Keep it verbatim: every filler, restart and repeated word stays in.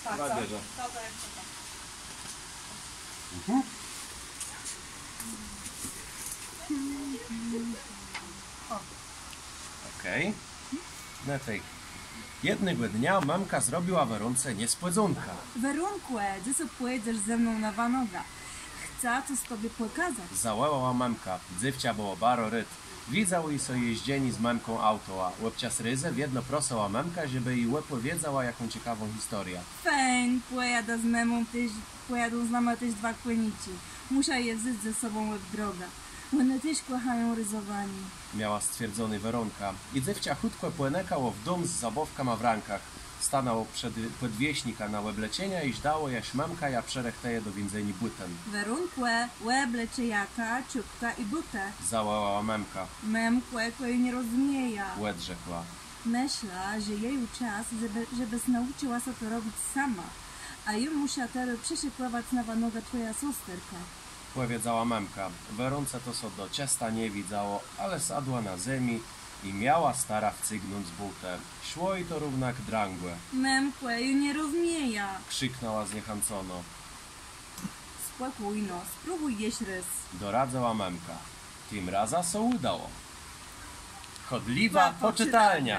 Prawie, że. To, to jak to tak. Mhm. Okej. No tej. Jednégò dnia mëmka zrobiła Werónce niespòdzónkã. Werónkò, dzysô pùdzesz ze mną na wanogã. Chcã cos tobie pòkazac. Zawòłała mëmka. Dzéwczã bëło baro rôd. Widzało ji sã jezdzenié z mëmką autołã. Òb czas rézë wiedno prosëła mëmkã, żebë ji òpòwiedzała jaką cekawą historiã. Fejn, pòjadã z mëmą téż, pòjadą z nama téż dwa kòniczi. Mùszã je wząc ze sobą òb drogã. Òne téż kòchają rézowanié. Miała stwierdzony Werónka. I dzéwczã chùtkò pònëkało w dóm z zabôwkama w rãkach. Stanãło przed pòdwiésznikã na òbleczenia i żdało, jaż mëmka jã przërëchtëje do wińdzeniô bùten. Werónkò, òbleczë jakã czôpkã i bótë. Zawòłała mëmka. Mëmkò, jô tegò nie rozmiejã. Òdrzekła. Mëszlã, że je ju czas, żebë, żebës naùczëła sã to robic sama. A jô mùszã terô przëszëkòwac na wanogã twòjã sosterkã. Pòwiedzała mëmka. Werónce to sã do czësta nie widzało, ale sadła na zemi i miała starã wcygnąc bótë. Szło ji to równak drãgò. Mëmkò, jô nie rozmiejã. Krziknãła zniechãcono. Spòkójno, spróbùj jesz rôz. Doradzëła mëmka. Tim razã sã ùdało. Chòdlëwô pòczëtalniô.